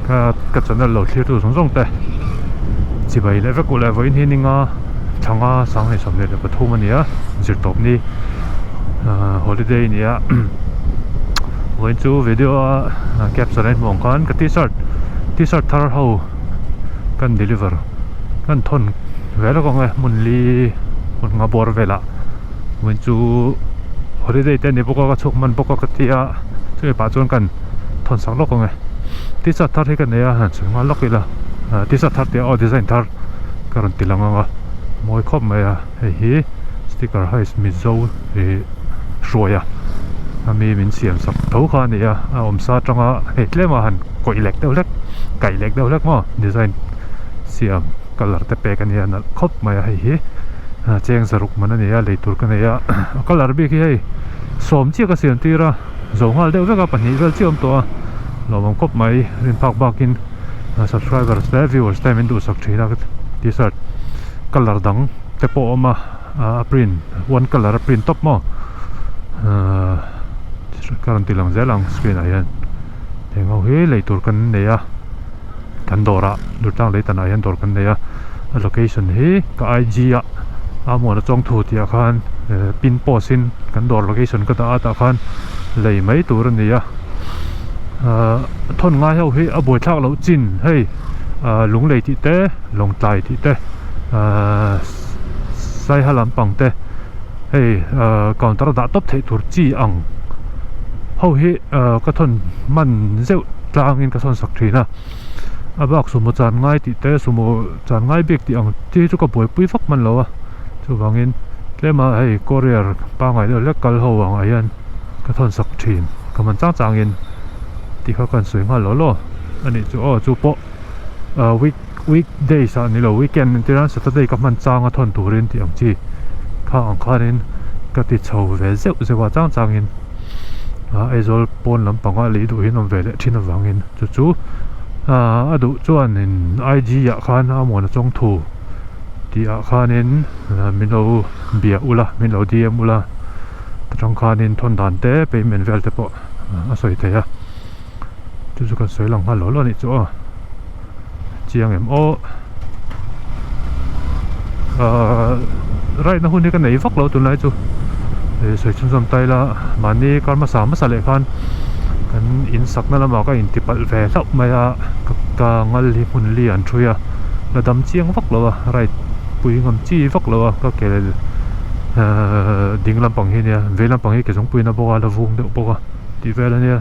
Ka ka channel lo thlir tu zawng zawng te chibai leh vek uleh vawiin hi ninga thanga sanghnih 23 a ni a zirtawp ni ahh holiday a ni a vawiin chu video a caption a inhmuh ang khan ka tshirt tshirt thar ho kan deliver kan thawn ve lawk ang e hmun li hmun nga bawr velah vawiin chu holiday te a ni bawk a ka chhuak hman bawk a ka ti a chumi pah chuan kan thawn sak lawk ang e tshirt thar hi ka nei a han sawi nghal lawk ila ah tshirt thar tih ah aw design thar ka rawn ti lang ang a mawi khawp mai a hei hi sticker heist mizo ih hruai a ami min siam sak tho kha a ni a a awmsa atanga hei tlem a han kawih lek deuh hlek kaih lek deuh hlek maw design siam colour te pek a nia nalh khawp mai a hei hi cheng zaruk man a ni a lei tur ka nei a a colour bik hi hei sawm chiah ka siam tir a zo nghal deuh vek a pahnih vel chiah a awm tawh a lawmawm khawp mai rin phak bakin subscribers te viewers te min duhsak thin a tshirt colour dang te pawh a awm a a print one colour a print tawp maw ahh ka rawn ti lang zel ang screen ah hian heng ho hi lei tur kan nei a kan dawr ah Durtlang lei tanah hian dawr kan nei a a location hi ka IG ah a muana chawngthu tih ah khan pin post in kan dawr location ka dah a tah khan lei mai tur a ni a ahh thawn ngai ho hi a buaithlak loh chin hei ahh lunglei tih te lawngtlai tih te ahh saiha lampang te hei ahh counter a dah tawp theih tur chi ang ho hi ahh ka thawn hman zeuh tlangin ka thawn sak thin a a bak sumo chan ngai tih te sumo chan ngai bik tih ang chi chu ka buaipui vak hman lo a chuvangin tlem a hei courier pangngai deuh hlek kal ho angah hian ka thawn sak thin ka hman chang changin tih kha ka han sawi nghal lo law a nih chu aw chu pawh ah week week days ah nilo weekend entir a saturday ka hman chang a thawn turin tih ang chi kha ang khanin ka ti chho ve zeuh zeuh a chang changin ah Aizawl pawn lampanga lei duh hian awm ve leh thin avangin chu chu ah a duh chuanin IG ah khan a muan a chawng thu tih ah khanin min lo bia ula min lo DM ula atang khanin thawn dan te payment vel te pawh a sawi thei a. Chu chu kan sawi lang nghal lo lo a nih chu aw chiang em aw ahh ride na hun hi ka nei vak lo tunlai chu ih sawi chhunzawm ta ila mahni kar hmasa hmasa leh khan kan in sakna lamah ka inti palh ve hlauh mai a ka ngal hi hmun li an ṭhui a la dam chiang vak lo a ride pui ngam chi vak lo a ka kel ahh ding lampang hi ania vei lampang hi ke zungpuiin a bawk a la vung deuh bawk a tih vel ania.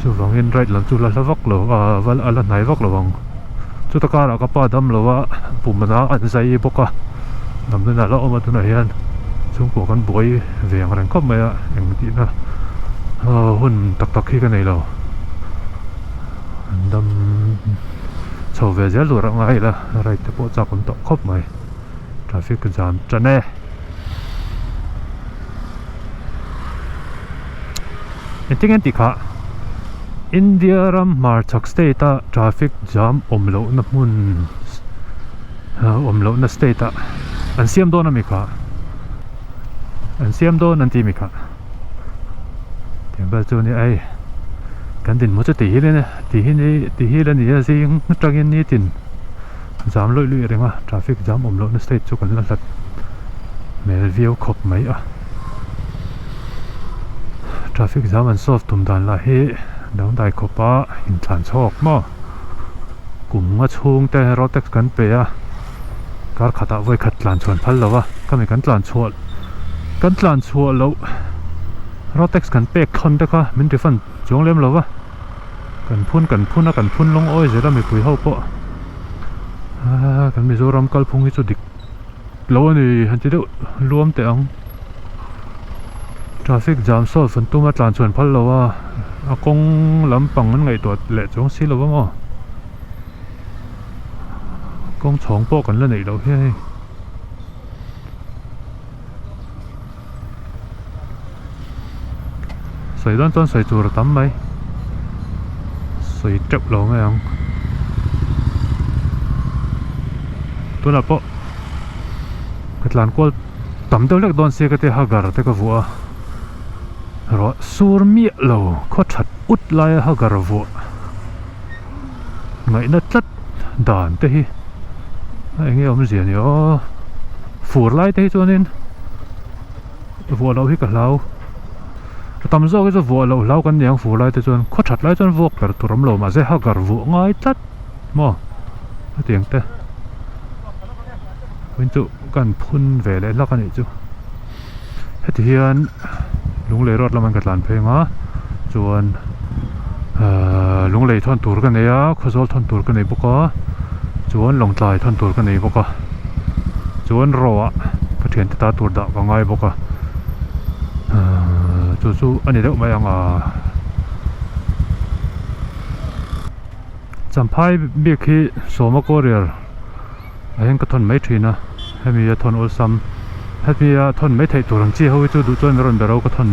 Chuvangin right lam chu la hla vak lo ah val a la hnai vak lo ang chuta karah ka pa dam lo a pumna an zai bawk a damdawiin ah la awm a tunah hian chhungkua kan buai ve ang reng khawp mai a eng tihna ah hun tak tak hi ka nei lo an dam chho ve zel tur a ngai ila right te pawh chak awm tawh khawp mai traffic jam tan e. Engtin nge tih kha India ram hmarchhak state a traffic jam awm lohna hmun awm lohna state ah an siam dawn ami kha an siam dawn an ti mi kha tiang vel chu nia hei kan dinhmun chu ti hi ti hi ti hi la ni a zing atangin nitin jam luih luih reng a traffic jam awm lohna state chu kan la hlat hmel viau khawp mai a traffic jam an solve tum dan lah hi dangdai khawp a inthlan chhawk maw kum nga chhung te road tax kan pe a kar khatah vawi khat tlan chhuan phal lo va khami kan tlan chhuah kan tlan chhuah loh road tax kan pek thawn te kha min refund chuang lem lo va. Kan phun kan phun a kan phun lungawi zel a mipui ho pawh aaa kan Mizoram kalphung hi chu dik lo a ni han ti deuh luam teh ang traffic jam solve an tum a tlan chhuan phal lo a a kawng lampang an ngaihtuah leh chuang si lo a maw kawng chhawng pawh kan la neih loh hi a hei. Sawi dawn chuan sawi tur a tam mai sawi teuh lo mai ang tunah pawh ka tlan kual tam deuh hlek dawn sia ka tia hagar te ka vuah a ruah sur miah lo khaw that ut laia hagar vuah. Ngaihna tlat dan te hi a enge awmzia ni aw fur lai te hi chuanin vuah loh hi ka hlau a tam zawk hi chu vuah loh hlau kan ni ang fur lai te chuan khaw that lai chuan vuak ber tur awm lo mahse hagar vuah ngai tlat maw hetiang te vawiin chu kan phun ve leh hlak a nih chu heti hian lunglei road lamah ka tlan phei ang a chuan ahh lunglei thawn tur ka nei a khawzawl thawn tur ka nei bawk a chuan lawngtlai thawn tur ka nei bawk a chuan ro ah ka thiante ta tur dah ka ngai bawk a ahh chu chu a ni deuh mai ang a champhai bik hi sawma courier a hian ka thawn mai thin a hemi a thawn awlsam hemi a thawn mai theih tur ang chi ho hi chu duh chuan rawn ber ho ka thawn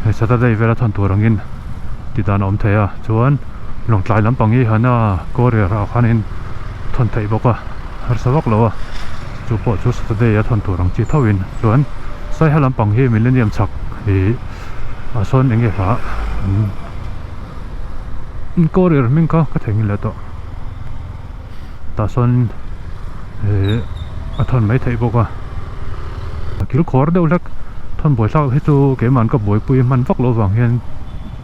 hei saturday vel a thawn tur angin tih dan a awm thei a chuan lawngtlai lampang hi han a courier ah khanin thawn theih bawk a harsa vak lo a chu pawh chu saturday a thawn tur ang chi tho in chuan saiha lampang hi millennium chhak ih ah sawn eng nge hla an courier hming kha ka theihnghilh leh tawh. Tah sawn ihh a thawn mai theih bawk a a kil khawr deuh hlek thawn buai thlak hi chu keimahn ka buaipui hman vak loh avang hian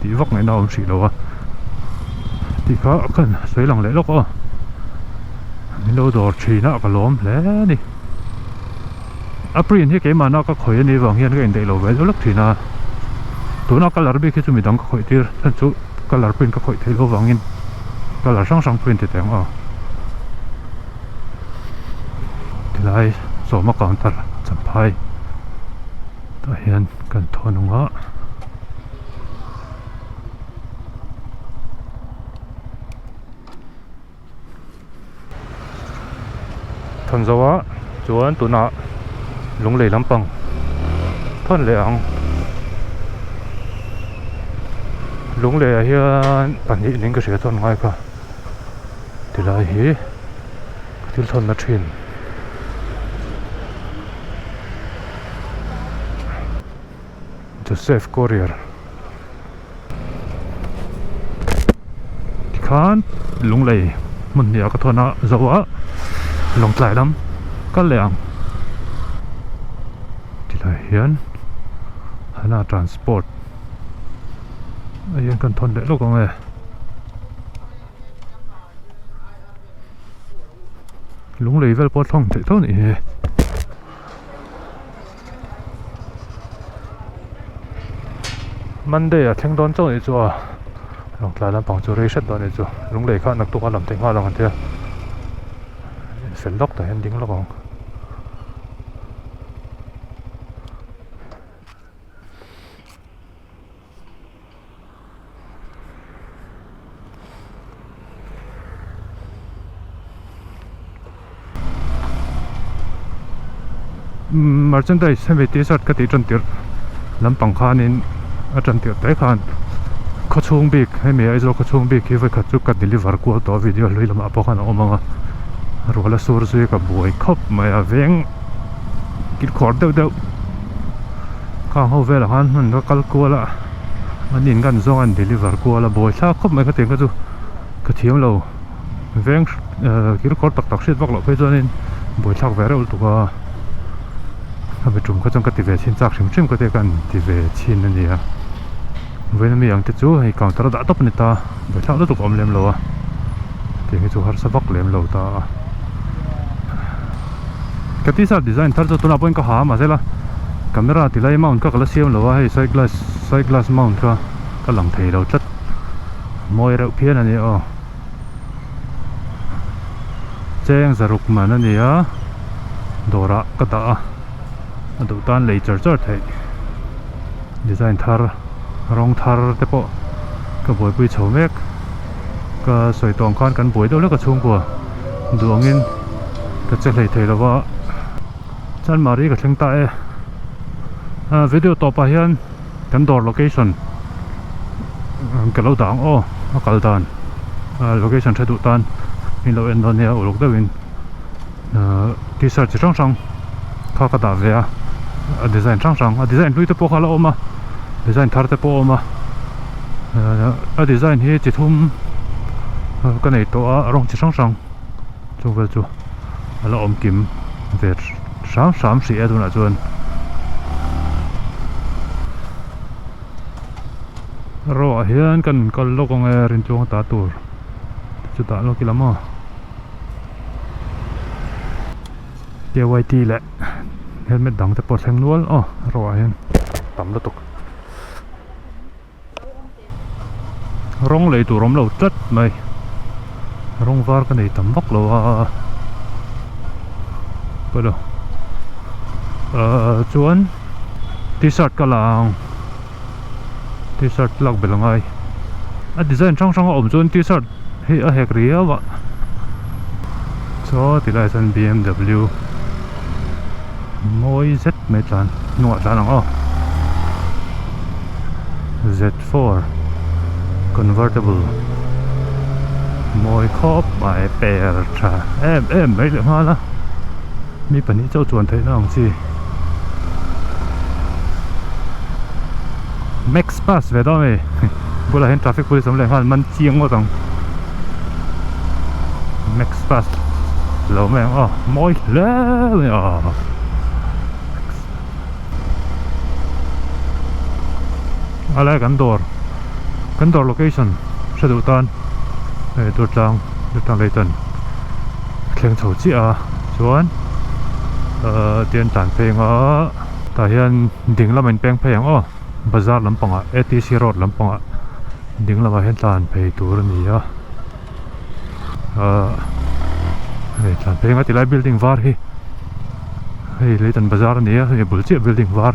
tih vak ngaihna a awm hrih lo a tih kha ka sawi lang leh lawk aw min lo dawr thin a ka lawm hle a ni a print hi keimahna ka khawih anih avang hian ka indaih lo ve deuh hlek thin a tuna colour bik hi chu midang ka khawih tir chhan chu colour print ka khawih theih loh avangin. Colour hrang hrang print ti teh ang aw tilai sawma counter champhai tah hian kan thawn ang a thawn zo a chuan tunah lunglei lampang thawn leh ang lunglei ah hian pahnih ning ka hria chuan ngai kha tilai hi ka thil thawn na thin Joseph Courier. Tikhan lunglei hmun hnih ah ka thawn a zo a lawngtlai lam kal leh ang tilai hian hana transport a hian kan thawn leh lawk ang e lunglei vel pawh a thlawng theih tho a nih hi. Monday a thleng dawn chauh anih chu a lawngtlai lampang chu rei hret dawn anih chu lunglei kha naktuk a lam theih nghal ang an tia fel lawk tah hian ding lawk ang. Merchandise hemi t-shirt ka tih tan tirh lampang khanin a tan tirh te khan khawchhung bik hemi Aizawl khawchhung bik hi vawikhat chu ka deliver kual tawh a video hlui lamah pawh khan a awm ang a rual a sur zui ka buai khawp mai a veng kilkhawr deuh deuh. Khang ho velah khan hmun ka kal kual a an in kan zawng a an deliver kual a buai thlak khawp mai ka tiang kha chu ka thiam lo veng kil kawr tak tak hriat vak loh phei chuanin buai thlak ve reuh lutuk a a mi tum kha chuan ka ti ve chhin chak hrim hrim ka tia ka han ti ve chhin a nia vawiin ami ang te chu hei counter a dah tawp a ni ta buai thlak lutuk a awm lem lo a tiang hi chu harsa vak lem lo ta a. Ka t-shirt design thar chu tunah pawhin ka ha a mahsela camera ti lai mount kha ka la siam lo a hei side glass side glass mount kha ka lang thei lo tlat mawi reuh phian a ni aw cheng zaruk man a ni a dawrah ka dah a a duh tan lei char char theih design thar rawng thar te pawh ka buaipui chho mek ka sawi tawh ang khan kan buai deuh hlek a chhungkua duh angin. Ka che hlei thei lova Chanmari ka thleng ta e ah video tawpah hian kan dawr location ka lo dah ang aw a kal dan ah location tha duh tan min lo en dawn nia uluk deuhin ah t-shirt chi hrang hrang kha ka dah ve a a design hrang hrang a design hlui te pawh kha a la awm a design thar te pawh a awm a ah a design hi chi thum. Ka nei tawh a rawng chi hrang hrang chu vel chu a la awm kim ve hram hram hrih a tunah chuan rawh ah hian kan kal lawk ang e rinchuang ta tur chutah lawk ila maw K Y T leh helmet dang te pawh a thleng nual aw rawh ah hian tam lutuk. Rawng lei tur awm lo tlat mai rawng var ka nei tam vak lo a pawilo ahh chuan t-shirt ka la ang t-shirt lak belh a ngai a design hrang hrang a awm chuan t-shirt hi a hek riau a chaw ti lai ah chuan B_M_W mawi zet mai tlan hnungah tlan ang aw z four convertible mawi khawp mai per tha em em mai leh nghal a mi pahnih chauh chuan theihna ang chi max pass ve dawn a ni bulah hian traffic police awm leh nghal man chiang ngawt ang max pass lo mai ang aw mawi hle mai a. A lai kan dawr kan dawr location hre duh tan hei Durtlang Durtlang lei tan thleng chho chiah a chuan ahh tian tlan pheng a tah hian ding lamah in peng phei ang aw bazar lampangah A T C road lampangah ding lamah hian tlan phei tur a ni a ahh hei tlan phei anga tilai building var hi hei Leitan bazar a ni a hei bul chiah building var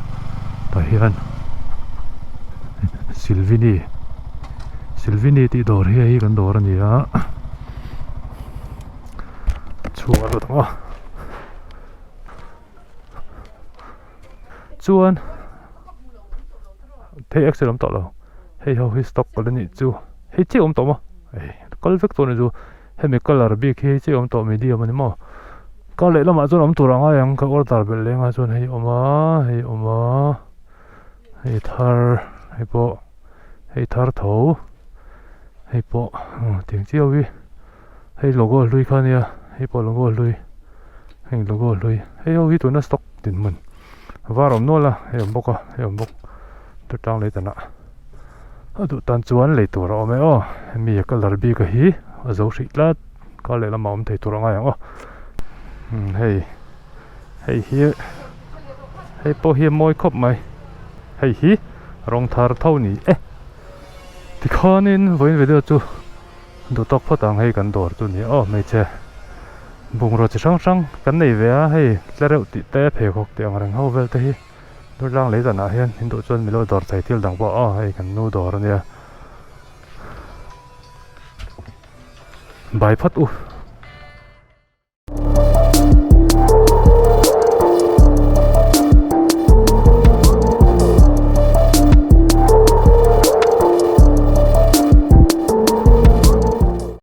tah hian Silvini Silvini tih dawr hi hei kan dawr a ni a chhuah a lut ang a. Chuan thei axle awm tawh lo hei ho hi stock ka la nih chu hei chiah awm tawh maw ei kal vek tawh a ni chu hemi colour bik hi hei chiah awm tawh medium a ni maw kar leh lamah chuan awm tur a ngai ang ka order belh leng a chuan hei awm a hei awm a hei thar hei pawh hei thar tho hei pawh tiang chiau hi. Hei logo hlui kha ania hei pawh logo hlui heng logo hlui hei ho hi tuna stock dinhmun var awm nual a hei awm bawk a hei awm bawk tutang lei tanah a duh tan chuan lei tur a awm e aw hemi a colour bik a hi a zo hrih tlat kar leh lamah awm thei tur a ngai ang aw umm hei hei hi hei pawh hi a mawi khawp mai hei hi rawng thar tho ni e tikhanin vawiin video chu. Duh tawk phawt ang hei kan dawr chu ni aw hmeichhe bungraw chi hrang hrang kan nei ve a hei tlereuh tih te pheikhawk tih ang reng ho vel te hi Durtlang lei zanah hian in duh chuan milo dawr thei thil dang pawh aw hei kan nu dawr a nia bai phawt u.